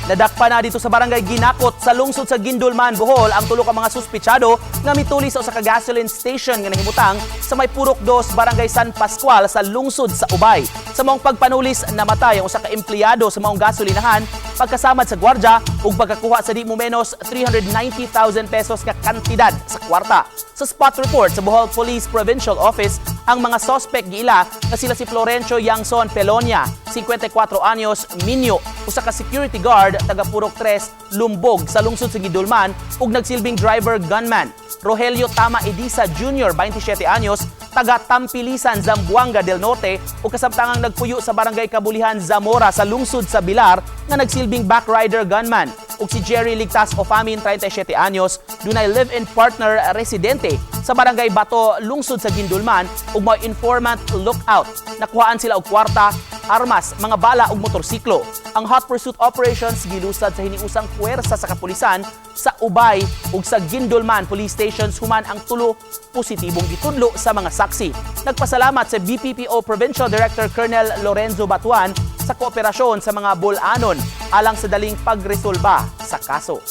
Nadakpa na didto sa Barangay Ginakot sa lungsod sa Guindulman, Bohol ang tulo ka mga suspitsado nga mituli sa usa ka gasoline station nga nahimutang sa may Purok 2, Barangay San Pascual sa lungsod sa Ubay. Sa maong pagpanulis, namatay ang usa ka empleyado sa maong gasolinahan pagkasamad sa gwardya ug pagkakuha sa di mo menos 390,000 pesos nga kantidad sa kwarta. Sa spot report sa Bohol Police Provincial Office, ang mga suspect giila nga sila si Florencio Yangson Pelonia, 54 anyos, minyo, usa ka security guard taga Purok 3, Lumbog sa lungsod sa Guindulman ug nagsilbing driver gunman. Rogelio Tama Edisa Jr., 27 anyos, taga Tampilisan, Zamboanga del Norte ug kasamtangang nagpuyo sa Barangay Kabulihan, Zamora sa lungsod sa Bilar nga nagsilbing backrider gunman. Ug si Jerry Ligtas Ofamin, 37 anyos, dunay live-in partner, residente sa Barangay Bato, lungsod sa Guindulman ug mao informant lookout. Nakuhaan sila og kwarta, armas, mga bala ug motorsiklo. Ang hot pursuit operations gilusad sa hiniusang puwersa sa kapulisan sa Ubay ug sa Guindulman Police Stations human ang tulo positibong gitudlo sa mga saksi. Nagpasalamat sa BPPO Provincial Director Colonel Lorenzo Batuan sa kooperasyon sa mga Bol-anon alang sa daling pagresolba sa kaso.